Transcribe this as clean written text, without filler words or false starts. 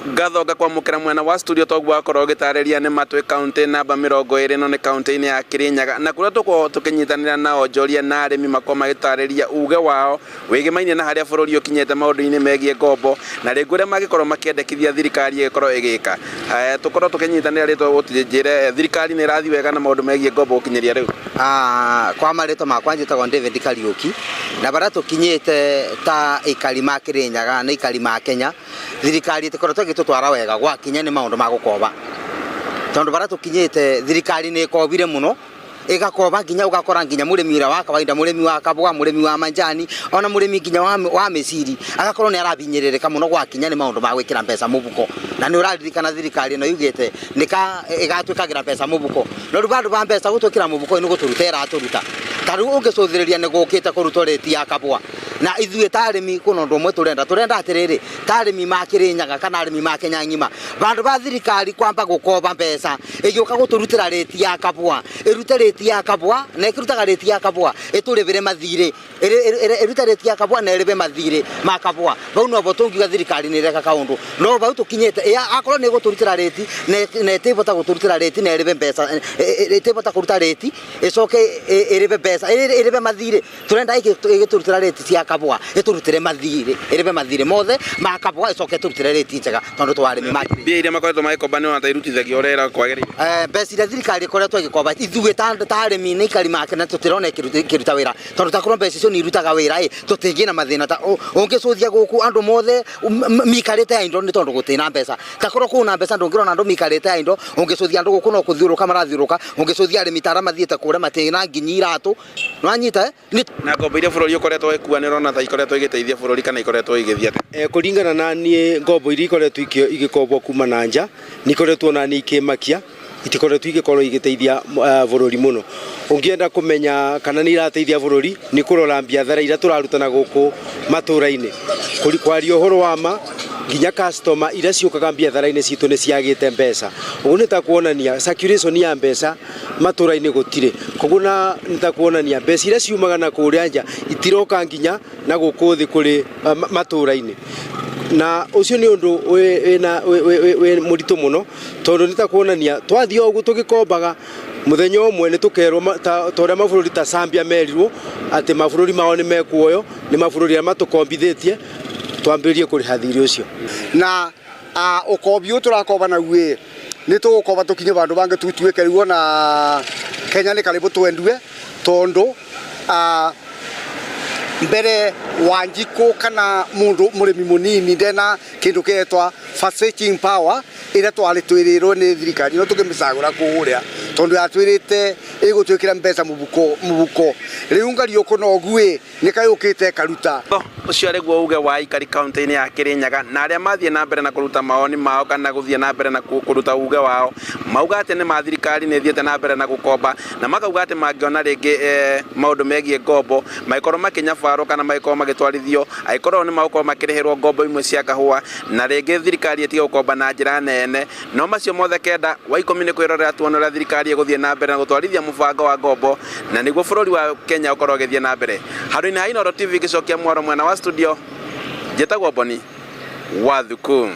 Ngatho ngakwamũkĩra mwena wa studio toguo wakorwo ũgĩtarĩria nĩ matwĩ kaunti namba 20 no nĩ kaunti-inĩ ya Kirinyaga, na kũrĩa tũkoragwo tũkĩnyitanĩra na onjoria na arĩmi makorwo magĩtarĩria uge wao wĩgĩmainie na harĩa bũrũri ũkinyĩte maũndũ-inĩ megiĩ ngombo, na rĩngĩ ũrĩa mangĩkorwo makĩendekithia thirikari ĩgĩkorwo ĩgĩka. Tũkorwo tũkĩnyitanĩra rĩtwa ũtũnjĩre thirikari nĩ ĩrathiĩ wega na maũndũ megiĩ ngombo gũkinyĩria rĩu? Kwa marĩtwa makwa njĩtagwo David Kariũki, na barĩa tũkinyĩte ta aikari ma Kĩrĩnyaga na aikari ma Kenya, thirikari ĩtĩkoretwo ĩgĩtũtwara wega gwakinya nĩ maũndũ ma gũkoba. Tondũ barĩa tũkinyĩte thirikari nĩ ĩkobire mũno, ĩgakoba nginya ũgakora nginya mũrĩmi ũrĩa wa kawaida, mũrĩmi wa kabũa, mũrĩmi wa manjani, ona mũrĩmi nginya wa mĩciri, agakorwo nĩ arabinyĩrĩrĩka mũno gwakinya nĩ maũndũ ma gwĩkĩra mbeca mũbuko. Na nĩ ũraririkana thirikari ĩno yugĩte nĩka ĩgatwĩkagĩra mbeca mũbuko. No rĩu bandũ ba mbeca gũtwĩkĩra mũbuko nĩ gũtũruta ĩratũruta. Ta rĩu ũngĩcũthĩrĩria nĩ gũkĩte kũrutwo rĩti ya kabũa. Na ithuĩ ta arĩmi kwĩna ũndũ ũmwe tũrenda, tũrenda atĩrĩrĩ, ta arĩmi ma Kĩrĩnyaga kana arĩmi ma Kenya ng'ima, bandũ ba thirikari kwamba gũkoba mbeca ĩgĩũka gũtũrutĩra rĩti ya kabũa, ĩrute rĩti ya kabũa, na ĩkĩrutaga rĩti ya kabũa ĩtũrĩbĩre mathirĩ, ĩrute rĩti ya kabũa na ĩrĩbe mathirĩ ma kabũa. Bau nobo tũngiuga thirikari nĩ ĩreka kaũndũ. No bau tũkinyĩte, akorwo nĩ ĩgũtũrutĩra rĩti na ĩtĩbota gũtũrutĩra rĩti na ĩrĩbe mbeca, ĩtĩbota kũruta rĩti ĩcoke ĩrĩbe mbeca, ĩrĩbe mathirĩ. Tũrenda ĩgĩtũrutĩra rĩti cia kabũa, ĩtũrutĩre mathirĩ, ĩrĩbe mathirĩ mothe ma kabũa, ĩcoke ĩtũrutĩre rĩti njega tondũ twa arĩmi ma Kĩrĩnyaga. Mbia iria makoretwo magĩkomba nĩ ũrona ta irutithagio ũrĩa ĩra kwagĩrĩire? Mbeca iria thirikari ĩkoretwo ĩgĩkomba ithuĩ ta arĩmi na aikari make na tũtirona ĩkĩruta wĩra, tondũ ta korwo mbeca icio nĩ irutaga wĩra ĩ, tũtingĩna mathĩna ta ũngĩcũthia gũkũ andũ mothe mikarĩte idle nĩ tondũ gũtirĩ na mbeca. Ta korwo kwĩna mbeca ndũngĩrona andũ mikarĩte idle, ũngĩcũthia andũ gũkũ no kũthiũrũrũka marathiũrũrũka, ũngĩcũthia arĩmi ta arĩa mathiĩte kũrĩa matirĩ na nginya iratũ. Nĩwanyita eh? Nĩ Na ngombo iria bũrũri ũkoretwo ũgĩkua nĩ ũrona ta ikoretwo igĩteithia bũrũri kana ikoretwo igĩthiĩ atĩa? Kũringana na niĩ ngombo iria ikoretwo igĩkombwo kuma na nja nĩ ikoretwo na niĩ ikĩmakia, itikoretwo igĩkorwo igĩteithia bũrũri mũno. Ũngĩenda kũmenya kana nĩ irateithia bũrũri nĩ kũrora biathara iria tũraruta na gũkũ matũra-inĩ. Kwaria ũhoro wa ma nginya customer iria ciũkaga biathara-inĩ citũ nĩ ciagĩte mbeca. Ũguo nĩ ta kuonania circulation ya mbeca matũra-inĩ gũtirĩ. Koguo na nĩ ta kuonania mbeca iria ciumaga na kũrĩa nja itiroka nginya na gũkũ thĩ kũrĩ matũra-inĩ. Na ũcio nĩ ũndũ wĩ mũritũ mũno tondũ nĩ ta kuonania twathiĩ o ũguo tũgĩkombaga mũthenya ũmwe nĩ tũkerwo ta ũrĩa mabũrũri ta Zambia merirwo atĩ mabũrũri mao nĩ mekuoywo nĩ mabũrũri arĩa matũkombithĩtie twambĩrĩrie kũrĩha thirĩ ũcio. Na ũkombi ũyũ tũrakomba naguo ĩ, nĩ tũgũkomba tũkinye vandũ vangĩ tũtuĩke rĩu ona Kenya nĩ karibu twendue tondũ mbere Wanjikũ kana mũndũ mũrĩmi mũnini ndena kĩndũ kĩretwa purchasing power ĩrĩa twarĩ twĩrĩrwo nĩ thirikari ĩno tũkĩmĩcagũra kũrĩa tondũ yatwĩrĩte ĩgũtwĩkĩra mbeca mũbuko mũbuko rĩu Ngariũkũ noguo ĩ nĩ kayũkĩte karuta. Ũcio arĩ guo uge wa aikari kaunti-inĩ ya Kirinyaga na arĩa mathiĩ na mbere na kũruta mawoni mao kana gũthiĩ na mbere na kũruta uge wao mauga atĩ nĩ ma thirikari nĩ ĩthiĩte na mbere na gũkomba na makauga atĩ mangĩona rĩngĩ maũndũ megiĩ ngombo magĩkorwo makĩnyabarwo kana magĩkorwo magĩtwarithio angĩkorwo nĩ magũkorwo makĩrĩhĩrwo ngombo imwe cia kahũa na rĩngĩ thirikari ĩtige gũkomba na njĩra nene. No macio mothe kenda wa ikũmi nĩ kwĩrorera tuone ũrĩa thirikari ĩgũthiĩ na mbere na gũtwarithia mũbango wa ngombo na nĩguo bũrũri wa Kenya ũkorwo ũgĩthiĩ na mbere. Handũ-inĩ ha Inooro TV ngĩcokia mwaro mwena wa studio, njĩtagwo Boni Wathuku.